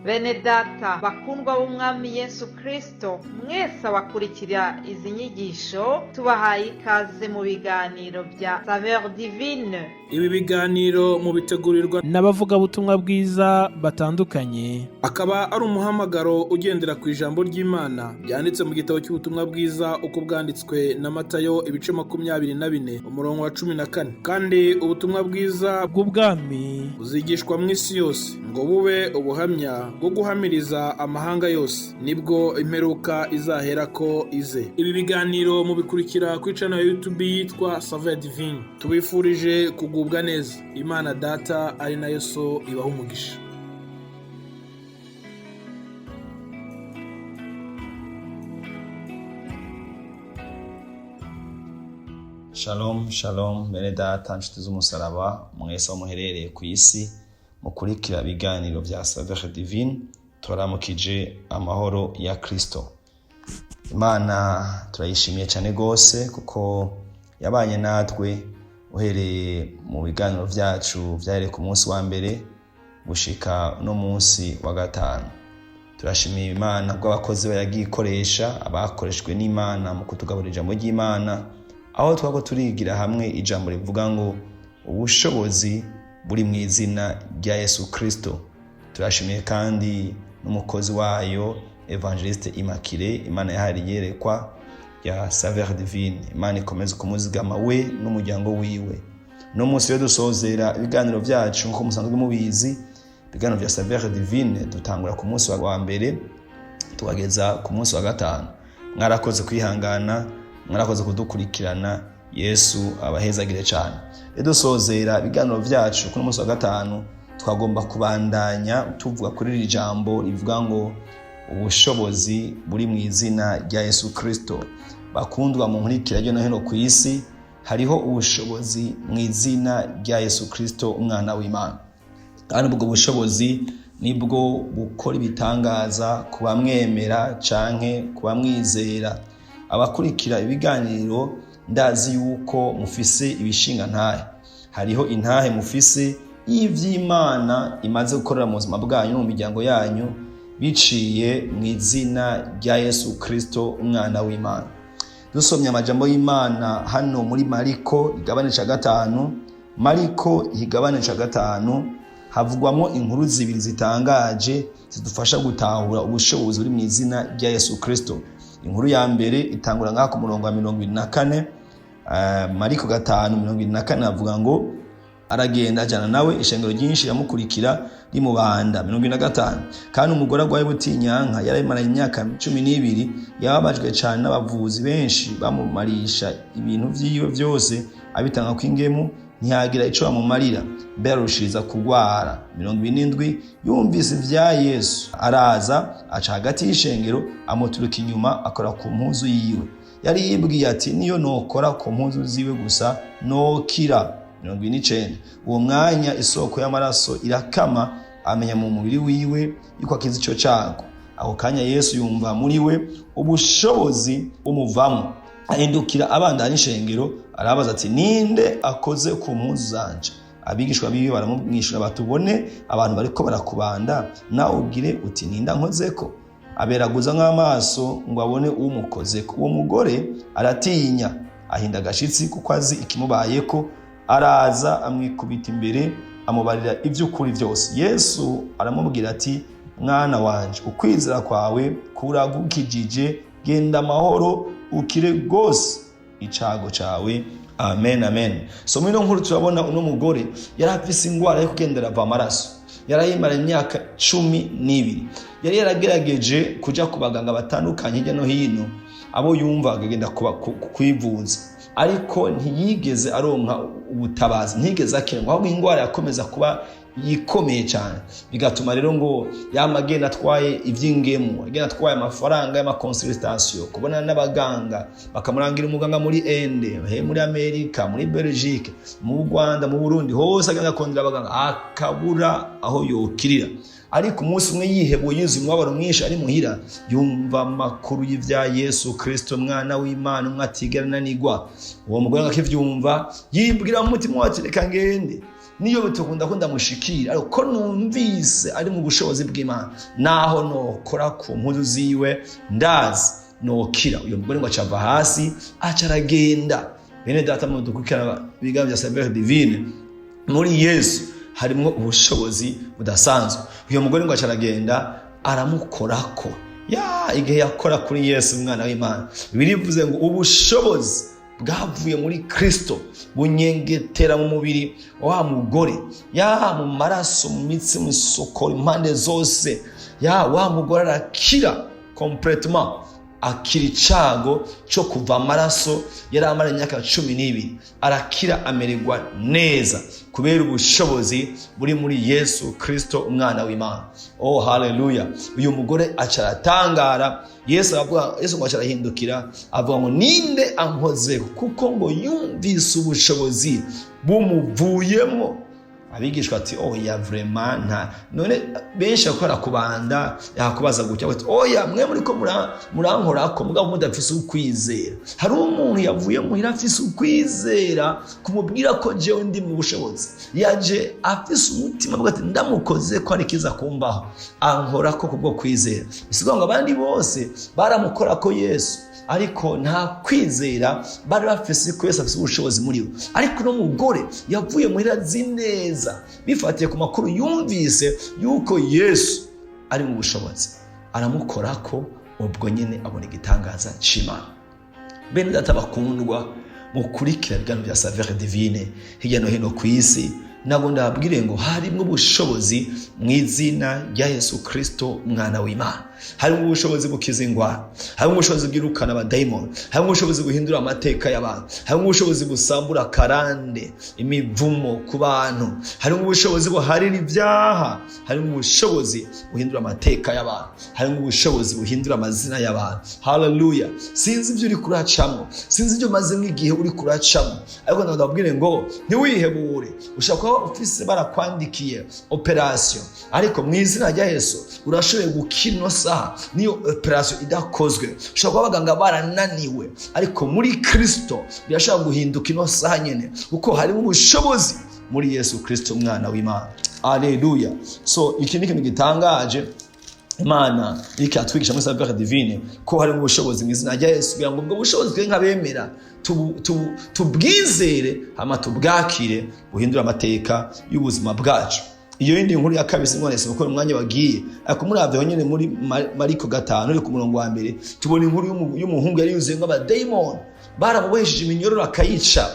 Bene data bakundwa b'Umwami Yesu Kristo, mwese abakurikira izi nyigisho, tubahaye ikaze mu biganiro bya Saveur Divine. Ibi biganiro mubitegurirwa n'abavugabutumwa bwiza batandukanye, akaba ari umuhamagaro ugendera ku ijambo ry'Imana ryanditse mu gitabo cy'ubutumwa bwiza uko bwanditswe na Matayo, ibice 24, umurongo wa 14. Kandi ubutumwa bwiza bw'ubwami buzigishwa mu isi yose ngo bube ubuhamya bwo guhamiriza amahanga yose, nibwo imperuka izaherako ize. Ibi biganiro mubikurikira kuri channel ya YouTube yitwa Saveur Divine. Tubifurije kugubwa neza. Imana Data ari nayo So ibaha umugisha. Shalom shalom, bene data, nshuti z'umusaraba, mwese aho muherereye ku isi mukurikira ibiganiro bya Saveur Divine, turamukije amahoro ya Kristo. Imana turayishimiye cyane rwose kuko yabanye natwe uhereye mu biganiro byacu byahereye ku munsi wa mbere gushika no munsi wa gatanu. Turashimiye Imana bw'abakozi yagiye ikoresha, abakoreshejwe n'Imana mu kutugaburira ijambo ry'Imana, aho twaba turigira hamwe ijambo rivuga ngo ubushobozi buri mu izina rya Yesu Kristo. Turashimiye kandi n'umukozi wayo Evangeliste Immaculée, Imana yahariye yerekwa ya Saveur Divine. Imana ikomeze kumuzigama we n'umuryango wiwe. No munsi rero dusozera ibiganiro byacu. Nk'uko musanzwe mubizi, ibiganiro bya Saveur Divine dutangura ku munsi wa mbere tugageza ku munsi wa gatanu. Mwarakoze kwihangana, mwarakoze kudukurikirana. Yesu abahezagire cyane. Rero dusozera ibiganiro byacu kuri munsi wa gatanu, twagomba kubandanya tuvuga kuri iri jambo rivuga ngo ubushobozi buri mu izina rya Yesu Kristo. Bakundwa mu nkurikira hirya no hino ku isi, hariho ubushobozi mu izina rya Yesu Kristo, umwana w'Imana, kandi ubwo bushobozi nibwo bukora ibitangaza ku bamwemera canke ku bamwizera. Abakurikira ibiganiro, ndazi yuko mufise ibishinga ntahe, hariho intahe mufise y'ivy'Imana imaze gukorera mu buzima bwanyu no mu miryango yanyu biciye mu izina rya Yesu Kristo, umwana w'Imana. Dusomye amajambo y'Imana hano muri Mariko igabane ca gatanu, Mariko igabane ca gatanu, havugwamo inkuru zibiri zitangaje zidufasha gutahura ubushobozi buri mu izina rya Yesu Kristo. Inkuru ya mbere itangura ngaha ku murongo wa 74. Mariko 5:74 avuga ngo aragenda ajyana nawe ishengero ryinshi riramukurikira rimubanda. 75: kandi umugore arwaye ubutinyanka yarayimaranye imyaka 12, yababajwe cyane n'abavuzi benshi, bamumarisha ibintu vyiwe byose abitanga kw'ingemu, ntiyagira ico bamumarira, mbere arushiriza kurwara. 77: yumvise ivya Yesu, araza aca hagati y'ishengero, amuturuka inyuma, akora ku mpuzu yiwe. Yari yibwiye ati: "Niyo nokora ku mpuzu ziwe gusa, nokira." 79: uwo mwanya isoko y'amaraso irakama, amenya mu mubiri wiwe yuko akize ico cago. Ako kanya Yesu yumva muri we ubushobozi bumuvamo, ahindukira abandanya ishengero, arabaza ati: "Ninde akoze ku mpuzu zanje?" Abigishwa biwe baramumwishura bati: "Ubone abantu bariko barakubanda, nawe ugire uti: 'Ninde ankozeko?'" Aberaguza nk'amaso ngo abone umukozeko. Uwo mugore aratinya, ahinda agashitsi kuko azi ikimubayeko, araza amwikubita imbere, amubarira iby'ukuri byose. Yesu aramubwira ati: "Mwana wanje, ukwizera kwawe kuragukijije, genda amahoro, ukire rwose icago cawe." Amen, amen. So muri ino nkuru turabona uno mugore yari afise ingwara yo kugendera ava amaraso, yarayimara imyaka 12. Yari yaragerageje kuja ku baganga batandukanye hirya no hino, abo yumva akagenda kwivuza, ariko ntiyigeze aronka ubutabazi, ntiyigeze akira, ngo ahubwo ingwara yakomeza kuba yikomeye cyane. Bigatuma rero ngo yama agenda atwaye iby'ingemu, agenda atwaye amafaranga y'ama consultation, kubonana n'abaganga, bakamurangira umuganga muri Ende, he muri Amerika, muri Belgique, mu Rwanda, mu Burundi, hose agenda akondera abaganga, akabura aho yokirira. Ariko umunsi umwe yihebuye, yuzuye umubabaro mwinshi, ari muhira, yumva amakuru y'ivya Yesu Kristo, mwana w'Imana, umwe atigera ananigwa. Uwo mugore ngo akivyumva, yibwira mu mutima wacu: "Reka ngende, niyo bitokunda ko ndamushikira, ariko ko numvise ari mu bushobozi bw'Imana, naho nokora ku mpuzu ziwe ndazi nokira." Uyo mugore ngo acava hasi, aca aragenda. Bene data mu dukurikirana ibiganiro bya Saveur Divine, muri Yesu harimwo ubushobozi budasanzwe. Uyo mugore ngo aca aragenda, aramukorako. Ya igihe yakora kuri Yesu umwana w'Imana, birivuze ngo ubushobozi bwavuye muri Kristo bunyengetera mu mubiri wa mugore, ya mu maraso, mu mitsi, mu isokoro, impande zose. Ya wa mugore arakira complètement, akira icago cyo kuva amaraso yari amara imyaka 12. Arakira, amererwa neza kubera ubushobozi buri muri Yesu Kristo umwana w'Imana. Oh, haleluya! Uyu mugore aca aratangara. Yesu aravuga, Yesu ngo aca arahindukira, avuga ngo: "Ninde ankozeho?" Kuko ngo yumvise ubushobozi bumuvuyemo. Abigishwa ati: "Oya, vraiment nta none benshi bakora kubanda." Yakubaza gutya ati: "Oya, mwe muri ko murankorako, mugabo mudafise ukwizera." Hari umuntu yavuye muhira afise ukwizera kumubwira ko jewe ndi mu bushobozi, yaje afise umutima avuga ati: "Ndamukoze ko ari kiza kumbaho." Ankorako kubwo kwizera. Bisigura ngo abandi bose baramukorako Yesu, ariko nta kwizera bari bafise ko Yesu afise ubushobozi muri we. Ariko uno mugore yavuye muhira azi neza, bifatiye ku makuru yumvise yuko Yesu ari mu bushobozi, aramukorako, ubwo nyine abona igitangaza c'Imana. Bene data bakundwa mukurikira ibiganiro bya Saveur Divine hirya no hino ku isi, ntabwo ndababwire ngo harimo ubushobozi mu izina rya Yesu Kristo umwana w'Imana. Harimo ubushobozi bukiza indwara, harimo ubushobozi bwirukana abadayimoni, harimo ubushobozi buhindura amateka y'abantu, harimo ubushobozi busambura karande, imivumo ku bantu, harimo ubushobozi buharira ibyaha, harimo ubushobozi buhindura amateka y'abantu, harimo ubushobozi buhindura amazina y'abantu. Haleluya! Sinzi ibyo uri kuracamo, sinzi ibyo umaze nk'igihe uri kuracamo, ariko ndababwire ngo ntiwihebure. Ushobora kuba ufise barakwandikiye operasiyo, ariko mu izina rya Yesu urashoboye gukira ino saha niyo operasiyo idakozwe. Ushobora kuba abaganga barananiwe, ariko muri Kristo birashobora guhinduka ino saha nyine, kuko harimo ubushobozi muri Yesu Kristo umwana w'Imana. Aleluya! So iki ni ikintu gitangaje Imana iriko iratwigisha muri Saveur Divine, ko harimo ubushobozi mu izina rya Yesu, kugira ngo ubwo bushobozi twe nk'abemera tubwizere, hama tubwakire, buhindure amateka y'ubuzima bwacu. Iyo yindi nkuru ya kabiri singonese kuko umwanya wagiye, ariko muravye nyene muri Mariko 5 uri ku murongo wa 1, tubona inkuru y'umuhungu yari yuzuye nk'abadayimoni, baramubohesheje iminyororo akayica,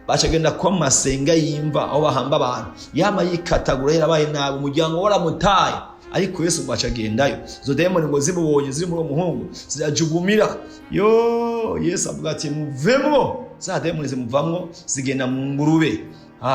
bacagenda kuba mu masenga y'imva aho bahamba abantu, yama yikatagura, yarabaye nabi, umuryango waramutaye. Ariko Yesu ngo acagendayo, izo dayimoni ngo zimubonye ziri muri uwo muhungu zirajugumira. Yo, Yesu avuga ati: "Muvemwo." Za dayimoni zimuvamwo, zigenda mu ngurube.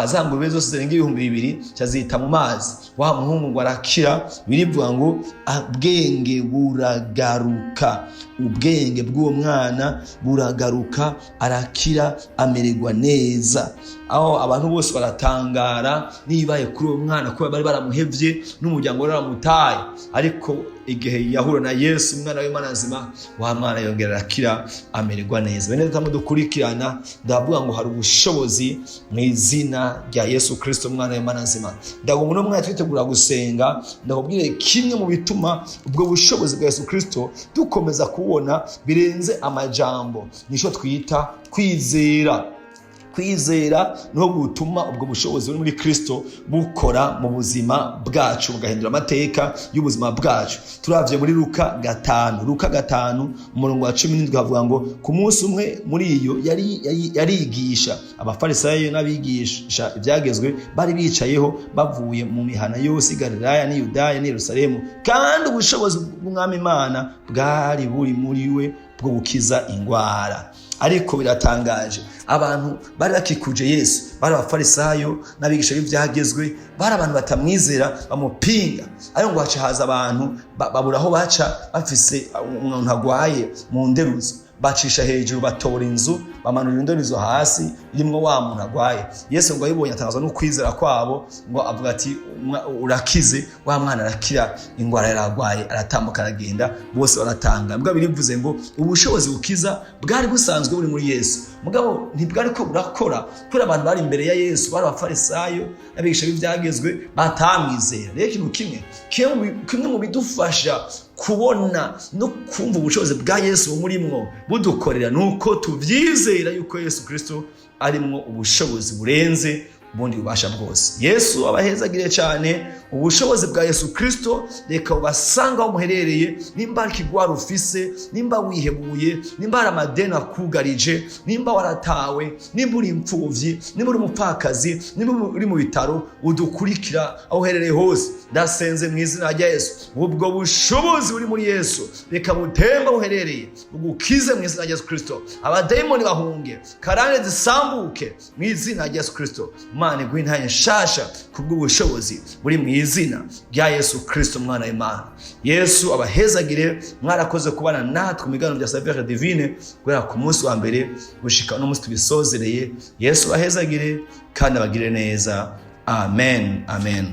Za ngurube zose zirenga 2000 zita mu mazi. Wa muhungu ngo arakira. Birivuga ngo ubwenge buragaruka, ubwenge bw'uwo mwana buragaruka, arakira, amererwa neza. Aho abantu bose baratangara nibaye kuri uwo mwana, kuba bari baramuhevye n'umuryango wari waramutaye. Ariko igihe yahura na Yesu umwana w'Imana nzima, wa mwana yongera arakira, amererwa neza. Bene data mudukurikirana, ndavuga ngo hari ubushobozi mu izina rya Yesu Kristo umwana w'Imana nzima. Ndagomba uno mwanya twitegura gusenga, ndakubwire kimwe mu bituma ubwo bushobozi bwa Yesu Kristo dukomeza kubona birenze amajambo, nico twita kwizera. Kwizera niho gutuma ubwo bushobozi buri muri Kristo bukora mu buzima bwacu, bugahindura amateka y'ubuzima bwacu. Turavye muri Luka 5, Luka 5 umurongo wa 17, havuga ngo ku munsi umwe muri iyo yarigisha, abafarisayo n'abigisha ibyagezwe bari bicayeho, bavuye mu mihana yose i Galilaya n'i Yudaya n'i Yerusalemu, kandi ubushobozi bw'Umwami Imana bwari buri muri we bwo gukiza ingwara. Ariko biratangaje, abantu bari bakikuje Yesu bari abafarisayo n'abigisha b'ibyagezwe, bari abantu batamwizera, bamupinga. Ariko ngo haca haza abantu babura aho baca, bafise umuntu agwaye mu nderuzo. Bacisha hejuru, batora inzu, bamanura indorizo hasi irimwo wa muntu agwaye. Yesu ngo ayibonye atangazwa no kwizera kwabo, ngo avuga ati: "Urakize." Wa mwana arakira ingwara yari agwaye, aratambuka, aragenda, bose baratanga. Mbwa birivuze ngo ubushobozi bukiza bwari busanzwe buri muri Yesu, mugabo ntibwari ko burakora kubera abantu bari imbere ya Yesu bari Abafarisayo n'abigisha b'ivyagezwe batamwizera. Rero ikintu kimwe mu bidufasha kubona no kumva ubushobozi bwa Yesu bumurimwo budukorera, nuko tuvyizera yuko Yesu Kristo arimwo ubushobozi burenze ubundi bubasha bwose. Yesu abahezagire cyane. Ubushobozi bwa Yesu Kristo reka ubasanga aho muherereye. Nimba hari ikigwara ufise, nimba wihebuye, nimba hari amadeni akugarije, nimba waratawe, nimba uri imfuvyi, nimba uri umupfakazi, nimba uri mu bitaro, udukurikira aho uherereye hose, ndasenze mu izina rya Yesu, ubwo bushobozi buri muri Yesu reka butemba aho uherereye, bugukize mu izina rya Yesu Kristo. Abadayimoni bahunge, karande zisambuke mu izina rya Yesu Kristo. Imana iguhe intaye nshasha kubw'ubushobozi buri mu izina rya Yesu Kristo, Mwana w'Imana. Yesu abahezagire. Mwarakoze kubana natwe mu biganiro bya Saveur Divine guhera ku munsi wa mbere gushika uno munsi tubisozereye. Yesu abahezagire kandi abagire neza. Amen, amen.